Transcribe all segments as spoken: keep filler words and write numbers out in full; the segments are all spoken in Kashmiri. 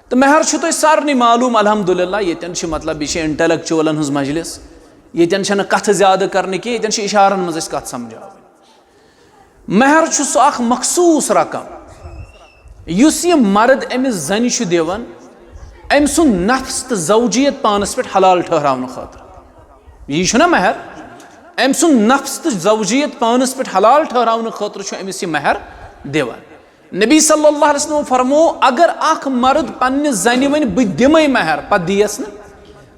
تہٕ مہر چھُ تۄہہِ سارنٕے معلوٗم، الحمدللہ، ییٚتٮ۪ن چھِ، مطلب، یہِ چھِ intellectualن ہٕنٛز مجلس، ییٚتٮ۪ن چھَنہٕ کَتھٕ زیادٕ کَرنہٕ کینٛہہ، ییٚتٮ۪ن چھِ اِشارَن منٛز أسۍ کَتھ سَمجھاوٕنۍ۔ مہر چھُ سُہ اَکھ مخصوٗص رقم، یُس یہِ مرد أمِس زَنہِ چھُ دِوان، أمۍ سُنٛد نفس تہٕ زوجیت پانَس پٮ۪ٹھ حلال ٹھٔہراونہٕ خٲطرٕ۔ یی چھُنہ مہر؟ أمۍ سُنٛد نفس تہٕ زوجیت پانَس پٮ۪ٹھ حلال ٹھٔہراونہٕ خٲطرٕ چھُ أمِس یہِ مہر دِوان۔ نبی صلی اللہ علیہ وسلم فرمو، اگر اکھ مرد پننہِ زنہِ ونہِ، "بہٕ دِمے مہر"، پتہٕ دِیس نہٕ،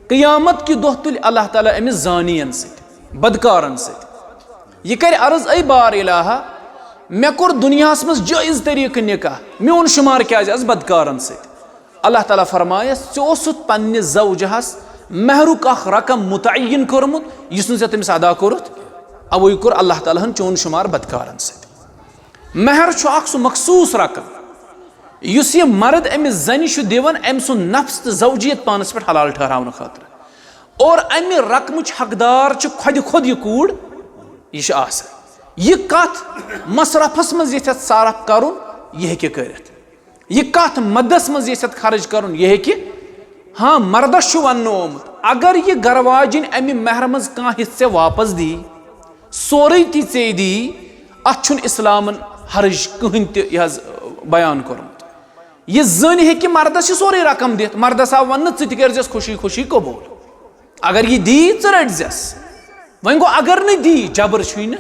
قیامت کہِ دۄہ تُلہِ اللہ تعالیٰ أمِس زانین سۭتۍ، بدکارن سۭتۍ۔ یہِ کرِ عرض، "اے بار الہا، مےٚ کوٚر دُنیاہس منٛز جٲیز طریٖقہٕ نکاح، میون شمار کیازِ آز بدکارن سۭتۍ؟" اللہ تعالیٰ فرمایس، "ژےٚ اوسُتھ پننہِ زوجہس مہرُک اکھ رقم متعین کوٚرمُت، یُس نہٕ ژےٚ تٔمِس ادا کوٚرُتھ، اوے کوٚر اللہ تعالیٰ ہن چون شمار بدکارن سۭتۍ۔" مہر چھُ اکھ سُہ مخصوٗص رقم، یُس یہِ مرد أمِس زنہِ چھُ دِوان أمۍ سُنٛد نفس تہٕ زوجیت پانس پٮ۪ٹھ حلال ٹھہراونہٕ خٲطرٕ۔ اور امہِ رقمٕچ حقدار چھِ خۄدِ خۄد یہِ کوٗر، یہِ چھِ آسان۔ یہِ کتھ مصرفس منٛز یژھِ اتھ صرف کرُن، یہِ ہیٚکہِ کٔرِتھ۔ یہِ کتھ مدس منٛز یژھِ اتھ خرٕچ کرُن، یہِ ہیٚکہِ۔ ہاں، مردس چھُ وننہٕ آمُت، اگر یہِ گرٕ واجِنۍ امہِ مہرٕ منٛز کانٛہہ حصہٕ ژےٚ واپس دی، سورُے تی ژےٚ دی، اتھ چھُنہٕ اسلامن حرج کٕہٕنۍ تہِ یہِ حظ بیان کوٚرمُت۔ یہِ زٔنۍ ہیٚکہِ مردس یہِ سورُے رقم دِتھ، مردس آو وننہٕ، "ژٕ تہِ کٔرۍزٮ۪س خوشی خوشی قبول، اگر یہِ دی، ژٕ رٔٹۍزٮ۪س۔" وۄنۍ گوٚو، اگر نہٕ دی، جبر چھُے نہٕ،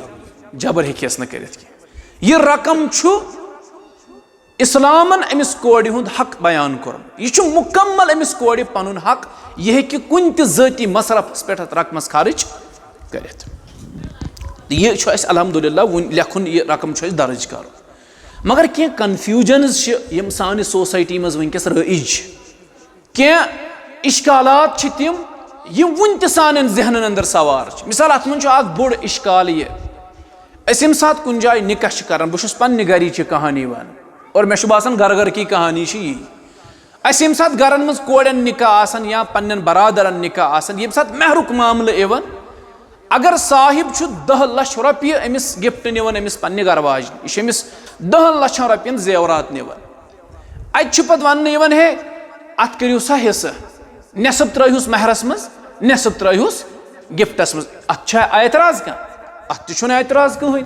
جبر ہیٚکہِ یس نہٕ کٔرِتھ کینٛہہ۔ یہِ رقم چھُ اسلامن أمِس کورِ ہُنٛد حق بیان کوٚرمُت۔ یہِ چھُ مُکمل أمِس کورِ پنُن حق، یہِ ہیٚکہِ کُنہِ تہِ ذٲتی مصرفس پٮ۪ٹھ اتھ رقمس خرٕچ کٔرِتھ۔ تہٕ یہِ چھُ اَسہِ الحمدللہ وُنہِ لیکھُن، یہِ رقم چھُ اَسہِ درٕج کرُن۔ مگر کینٛہہ confusions چھِ، یِم سانہِ society منٛز وٕنکیٚس رٲیِج چھِ۔ کینٛہہ اشکالات چھِ تِم، یِم وُنہِ تہِ سانٮ۪ن ذہنن اندر سوار چھِ۔ مثال، اتھ منٛز چھُ اکھ بوٚڑ اشکال یہِ، أسۍ ییٚمہِ ساتہٕ کُنہِ جایہِ نکاح چھِ کران، بہٕ چھُس پننہِ گرِچ یہِ کہانی ونان، اور مےٚ چھُ باسان گرٕ گرٕ کی کہانی چھِ یی۔ اسہِ ییٚمہِ ساتہٕ گرن منٛز کورٮ۪ن نکاح آسان یا پننٮ۪ن برادرن نکاح آسان، ییٚمہِ ساتہٕ مہرُک معاملہٕ یِوان، اگر صاحب چھُ دَہ لچھ رۄپیہِ أمِس gift نِوان، أمِس پننہِ گرٕ واجنہِ، یہِ چھُ أمِس دَہن لچھن رۄپین زیورات نِوان۔ اتہِ چھُ پتہٕ وننہٕ یِوان، "ہے، اتھ کٔرِو سا حصہٕ، نٮ۪صٕف ترٲیہوس مہرس منٛز، نٮ۪صٕف ترٲیہوس giftس منٛز۔" اتھ چھا اعتراض کانٛہہ؟ اتھ تہِ چھُنہٕ اعتراض کٕہٕنۍ۔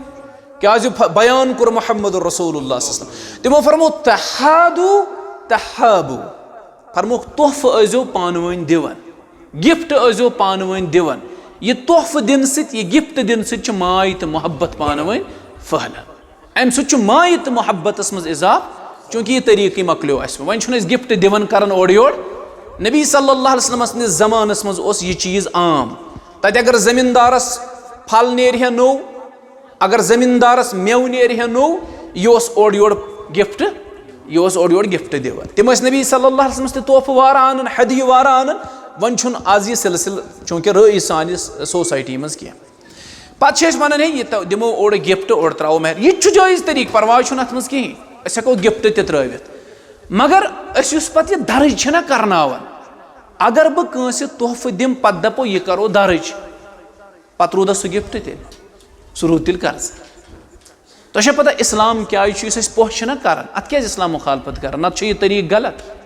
کیازِ ف-، بیان کوٚر محمد رسول اللہ صلی اللہ علیہ وسلم۔ تِمو فرموو، "تحادو تحابو"، فرمووُکھ، "تحفہٕ ٲسۍزیو پانہٕ ؤنۍ دِوان، gift ٲسۍزیو پانہٕ ؤنۍ دِوان۔" یہِ تحفہٕ دِنہٕ سۭتۍ، یہِ gift دِنہٕ سۭتۍ چھِ ماے تہٕ محبت پانہٕ ؤنۍ پھٔہلان۔ امہِ سۭتۍ چھُ ماے تہٕ محبتس منٛز اضافہٕ، چوٗنٛکہِ یہِ طریٖقٕے مۄکلیو اَسہِ۔ وۄنۍ چھُنہٕ أسۍ gift دِوان کران اورٕ یورٕ۔ نبی صلی اللہ علیہ وسلم سٕنٛدِس زمانس منٛز اوس یہِ چیٖز عام۔ تتہِ اگر زمیٖندارس پھل نیرِ ہا نوٚو، اگر زمیٖندارس مٮ۪وٕ نیرِ ہا نوٚو، یہِ اوس اورٕ یورٕ gift، یہِ اوس اورٕ یورٕ gift دِوان۔ تِم ٲسۍ نبی صلی اللہ علیہ وسلمس تہِ تحفہٕ وارٕ انان، ہدیہِ وارٕ انان۔ وۄنۍ چھُنہٕ از یہِ سلسلہٕ، چوٗنٛکہِ رٲیِج سانہِ society منٛز کینٛہہ۔ پتہٕ چھِ أسۍ ونان، "ہے، یہِ تہ-، دِمو اوٚڑ gift، اوٚڑ ترٛاوو مہر۔" یہِ تہِ چھُ جٲیز طریٖقہٕ، پرواے چھُنہٕ اتھ منٛز کِہیٖنۍ، أسۍ ہٮ۪کو gift تہِ ترٛٲوِتھ۔ مگر أسۍ یُس پتہٕ یہِ درٕج چھِنہ کرناوان، اگر بہٕ کٲنٛسہِ تحفہٕ دِمہٕ، پتہٕ دپو، "یہِ کرو درٕج"، پتہٕ روٗدا سُہ gift تیٚلہِ؟ سُہ روٗد تیٚلہِ قرضہٕ۔ تۄہہِ چھا پتہ اسلام کیازِ چھُ، یُس أسۍ پوٚژھ چھِنہ کران، اتھ کیازِ اسلام مخالفت کران؟ نتہٕ چھُ یہِ طریٖقہٕ غلط۔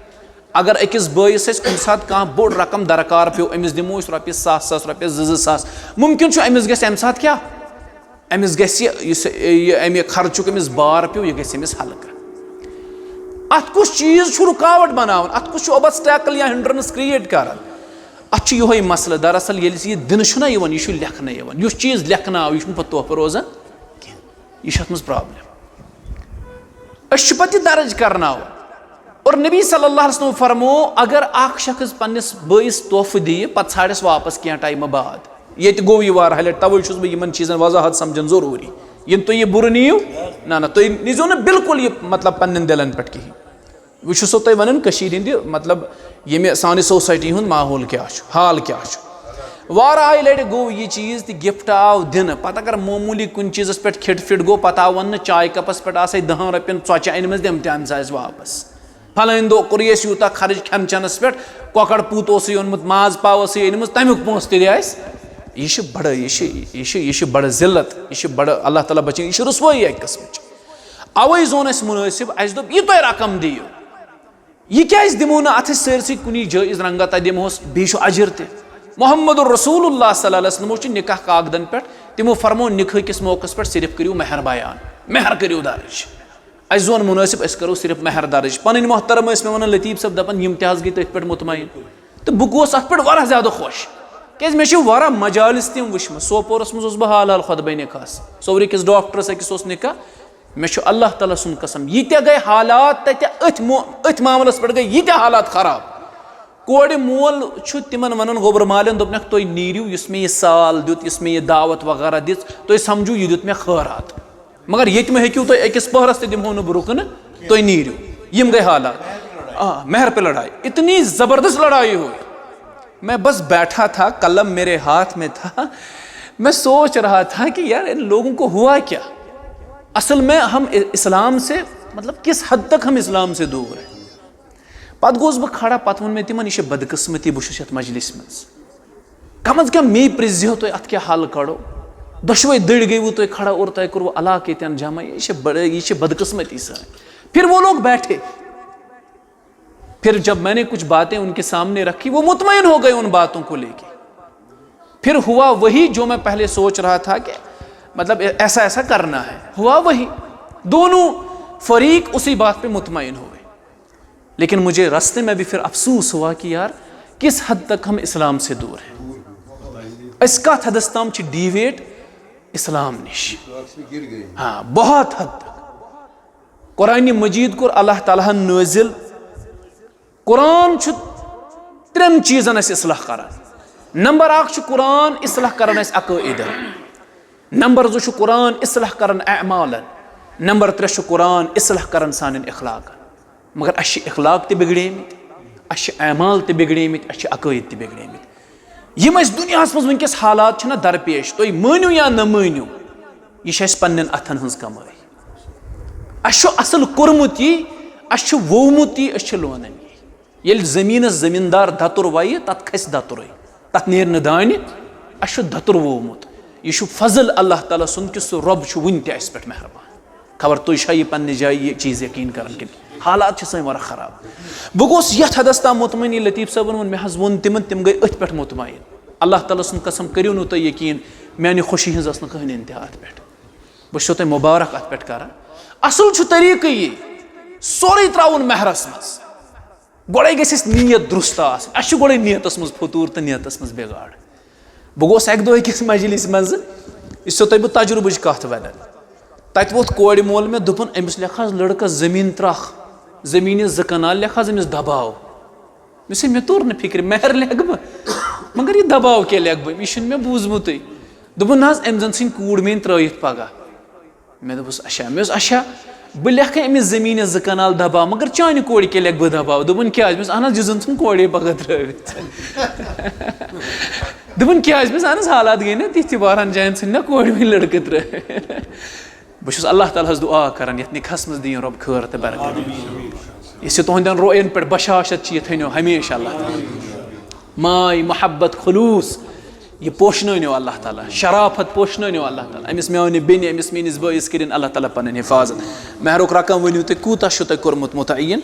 اگر أکِس بٲیِس اَسہِ کُنہِ ساتہٕ کانٛہہ بوٚڑ رقم درکار پیوٚو، أمِس دِمو أسۍ رۄپیہِ ساس، ساس رۄپیہِ، زٕ زٕ ساس، مُمکِن چھُ أمِس گژھِ اَمہِ ساتہٕ کیٛاہ؟ أمِس گژھِ یُس یہِ اَمہِ خرچُک أمِس بار پیوٚو، یہِ گژھِ أمِس ہلکہٕ۔ اَتھ کُس چیٖز چھُ رُکاوٹ بناوان؟ اَتھ کُس چھُ obstacle یا hindrance create کران؟ اَتھ چھُ یِہوٚے مسلہٕ۔ دراصل ییٚلہِ یہِ دِنہٕ چھُنہ یِوان، یہِ چھُ لیکھنہٕ یِوان۔ یُس چیٖز لیکھنہٕ آو، یہِ چھُنہٕ پتہٕ تحفہٕ روزان کینٛہہ۔ یہِ چھُ اَتھ منٛز problem۔ أسۍ چھِ پتہٕ یہِ درٕج کرناوان۔ اور نبی صلی اللہ علیہ وسلم فرمو، اگر اکھ شخص پننِس بٲیِس تحفہٕ دِیہِ، پتہٕ ژھانڈس واپس کینٛہہ ٹایمہٕ بعد۔ ییٚتہِ گوٚو یہِ واریاہ لٹہِ، توے چھُس بہٕ یِمن چیٖزن وضاحت سمجھان ضروٗری۔ یِم تُہۍ یہِ بُرٕ نِیِو، نہ، نہ، تُہۍ نیٖزیو نہٕ بالکل یہِ، مطلب، پننٮ۪ن دِلن پٮ۪ٹھ کِہیٖنۍ۔ وۄنۍ چھُسو تۄہہِ ونان کٔشیٖرِ ہِنٛدِ، مطلب، ییٚمہِ سانہِ society ہُنٛد ماحول کیٛاہ چھُ، حال کیٛاہ چھُ۔ واریاہہِ لٹہِ گوٚو یہِ چیٖز تہِ، gift آو دِنہٕ، پتہٕ اگر معموٗلی کُنہِ چیٖزس پٮ۪ٹھ کھِٹ فِٹ گوٚو، پتہٕ آو وننہٕ، "چایہِ کپس پٮ۪ٹھ آسے دَہن رۄپین ژۄچہِ أنمٕژ، تِم تہِ اَن سا اَسہِ واپس۔ فلٲنۍ دۄہ کوٚرُے اَسہِ یوٗتاہ خرٕچ کھٮ۪ن چٮ۪نس پٮ۪ٹھ، کۄکر پوٗت اوسُے اوٚنمُت، ماز پاو اوسُے أنمٕژ، تمیُک پونٛسہٕ تہِ دِ اَسہِ۔" یہِ چھِ بڑٕ، یہِ چھِ، یہِ چھِ، یہِ چھِ بڑٕ ذلت، یہِ چھِ بڑٕ، اللہ تعالیٰ بچٲیِن، یہِ چھِ رسوٲیی اکہِ قٕسمٕچ۔ اوے زون اَسہِ مُنٲسِب، اَسہِ دوٚپ، "یہِ تۄہہِ رقم دِیِو۔" یہِ کیازِ دِمو نہٕ اَتھٕ سٲرسٕے کُنی جٲیز رنگا؟ تَتہِ دِمہوس، بیٚیہِ چھُ اجر تہِ۔ محمد رسول اللہ صلی اللہ علیہ وسلمو چھُ نکاح کاغدن پٮ۪ٹھ، تِمو فرمو نکاح کِس موقعس پٮ۪ٹھ صرف کٔرِو مہر بیان، مہر کٔرِو درج۔ اَسہِ زون منٲسِب، أسۍ کَرو صرف مہر درج۔ پَنٕنۍ محترم ٲسۍ مےٚ وَنان، لطیف صٲب، دَپان، یِم تہِ حظ گٔے تٔتھۍ پٮ۪ٹھ مطمعین۔ تہٕ بہٕ گوس اَتھ پٮ۪ٹھ واریاہ زیادٕ خۄش، کیازِ مےٚ چھِ واریاہ مجالس تِم وٕچھمٕژ۔ سوپورَس منٛز اوسُس بہٕ حال حال خطبہ نکاحس، سورِ کِس ڈاکٹرس أکِس اوس نکاح۔ مےٚ چھُ اللہ تعالیٰ سُنٛد قسم، ییٖتیٛاہ گٔے حالات تَتہِ أتھۍ مو-، أتھۍ معاملس پٮ۪ٹھ گٔے ییٖتیٛاہ حالات خراب۔ کورِ مول چھُ تِمن وَنان، گوٚبر مالٮ۪ن، دوٚپنَکھ، "تُہۍ نیٖرِو، یُس مےٚ یہِ سال دیُت، یُس مےٚ یہِ دعوت وغیرہ دِژ، تُہۍ سمجھِو، یہِ دیُت مےٚ خٲرات۔ مگر ییٚتہِ مہ ہیٚکِو تُہۍ، أکِس پٔہرس تہِ دِمہو نہٕ بہٕ رُکنہٕ، تُہۍ نیٖرِو۔" یِم گٔے حالات۔ آ، مہر پہ لڑائی، اتنی زبردست لڑائی ہوئی۔ میں بس بیٹھا تھا، قلم میرے ہاتھ میں تھا، میں سوچ رہا تھا کہ یار، ان لوگوں کو ہوا کیا؟ اصل میں ہم اسلام سے، مطلب، کس حد تک ہم اسلام سے دور ہیں؟ پتہٕ گوس بہٕ کھڑا، پتہٕ ووٚن مےٚ تِمن، "یہِ چھِ بدقسمتی، بہٕ چھُس یتھ مجلس منٛز۔ کم از کم مے پرٛژھزِہو تُہۍ، اتھ کیٛاہ حل کڑو؟ دۄشوے دٔرۍ گٔیوٕ تُہۍ کھڑا اور تۄہہِ کوٚروٕ علاقہٕ ییٚتٮ۪ن جمع، یہِ چھِ بڑٕ، یہِ چھِ بدقسمتی سٲنۍ۔" پھر وہ لوگ بیٹھے۔ پھر جب میں نے کچھ باتیں ان کے سامنے رکھی، وہ مطمئن ہو گئے ان باتوں کو لے کے۔ پھر ہوا وہی جو میں پہلے سوچ رہا تھا کہ، مطلب، ایسا ایسا کرنا ہے، ہوا وہی۔ دونوں فریق اسی بات پہ مطمئن ہوئے۔ لیکن مجھے رستے میں بھی پھر افسوس ہوا کہ یار، کس حد تک ہم اسلام سے دور ہیں۔ اس کا حدس تام چھ ڈیویٹ اسلام نش۔ ہاں، بہت حد تک۔ قرآن مجید کوٚر اللہ تعالیٰ ہن نٲزِل۔ قرآن چھُ ترٛٮ۪ن چیٖزن اَسہِ اصلاح کران۔ نمبر اکھ چھُ قرآن اصلاح کران اَسہِ عقٲیدن۔ نمبر زٕ چھُ قرآن اصلاح کران اعمالن۔ نمبر ترٛےٚ چھُ قرآن اصلاح کران سانٮ۪ن اخلاقن۔ مگر اَسہِ چھِ اخلاق تہِ بگڑیمٕتۍ، اَسہِ چھِ اعمال تہِ بگڑیمٕتۍ، اَسہِ چھِ عقٲید تہِ بگڑیمٕتۍ۔ یِم اَسہِ دُنیاہَس منٛز وٕنکیٚس حالات چھِنہ درپیش، تُہۍ مٲنِو یا نہ مٲنِو، یہِ چھِ اَسہِ پنٛنٮ۪ن اَتھَن ہٕنٛز کمٲے۔ اَسہِ چھُ اَصٕل کوٚرمُت یی، اَسہِ چھُ ووٚومُت یی، أسۍ چھِ لونان یی۔ ییٚلہِ زٔمیٖنَس زٔمیٖندار دَتُر وَیہِ، تَتھ کھسہِ دَتُرٕے، تَتھ نیرِ نہٕ دانہِ۔ اَسہِ چھُ دَتُر ووٚومُت۔ یہِ چھُ فضل اللہ تعالیٰ سُنٛد کہِ سُہ رۄب چھُ وٕنہِ تہِ اَسہِ پٮ۪ٹھ مہربان۔ خبر تُہۍ چھا یہِ پننہِ جایہِ یہِ چیٖز یقیٖن کران کِنہٕ؟ حالات چھِ سٲنۍ واریاہ خراب۔ بہٕ گوٚوُس یتھ حدس تام مطمئن، یہِ لطیف صٲبن ووٚن، مےٚ حظ ووٚن تِمن، تِم گٔے أتھۍ پٮ۪ٹھ مطمئن۔ اللہ تعالیٰ سٕنٛز قسم، کٔرِو نہٕ تُہۍ یقیٖن، میانہِ خوشی ہٕنٛز ٲس نہٕ کٕہٕنۍ انتہا اتھ پٮ۪ٹھ۔ بہٕ چھُسو تۄہہِ مبارک اتھ پٮ۪ٹھ کران۔ اصل چھُ طریٖقہٕ یہِ، سورُے ترٛاوُن مہرس منٛز۔ گۄڈے گژھِ اَسہِ نیت درست آسٕنۍ۔ اَسہِ چھُ گۄڈے نیتس منٛز فتور تہٕ نیتس منٛز بگاڑ۔ بہٕ گوس اَکہِ دۄہ أکِس مجلس منٛز، یُس سا تۄہہِ بہٕ تجرُبٕچ کَتھ وَنان۔ تَتہِ ووٚتھ کورِ مول مےٚ، دوٚپُن، "أمِس لیکھ حظ لٔڑکَس زٔمیٖن ترٛکھ، زٔمیٖنہِ زٕ کنال لیکھ حظ أمِس دباو۔" مےٚ سا، مےٚ توٚر نہٕ فِکرِ، مہر لیکھٕ بہٕ، مگر یہِ دباو کیٛاہ لیکھٕ بہٕ؟ یہِ چھُنہٕ مےٚ بوٗزمُتٕے۔ دوٚپُن، "نہ حظ، أمۍ زَن ژھٕنۍ کوٗر میٛٲنۍ ترٛٲیِتھ پگاہ۔" مےٚ دوٚپُس، "اچھا۔" مےٚ اوس، "اچھا، بہٕ لیکھٕ أمِس زٔمیٖنَس زٕ کنال دباو، مگر چانہِ کورِ کیٛاہ لیکھٕ بہٕ دباو؟" دوٚپُن، "کیٛازِ؟" مےٚ اوس، "اہن حظ، یہِ زَن ژھٕن کورے پگاہ ترٛٲوِتھ۔" دوٚپُن، "کیٛازِ؟" مےٚ اوس، "اہن حظ، حالات گٔے نہ تِتھ تہِ، واریاہَن جایَن ژھٕنۍ نہ کورِ وٕنہِ لٔڑکہٕ ترٛٲوِتھ۔" بہٕ چھُس اللہ تعالیٰ ہَس دُعا کران، یَتھ نِکاحَس منٛز دِیِن رۄب خٲر تہٕ برکت۔ یُس یہِ تُہٕنٛدٮ۪ن رُعین پٮ۪ٹھ بشاشت چھِ، یہِ تھٲینو ہمیشہِ اللہ تعالیٰ۔ ماے، محبت، خلوص، یہِ پوشنٲونیو اللہ تعالیٰ، شرافت پوشنٲونیو اللہ تعالیٰ۔ أمِس میٛانہِ بیٚنہِ، أمِس میٛٲنِس بٲیِس کٔرِن اللہ تعالیٰ پنٕنۍ حفاظت۔ مہرُک رقم ؤنِو تُہۍ، کوٗتاہ چھُو تۄہہِ کوٚرمُت مُتعین؟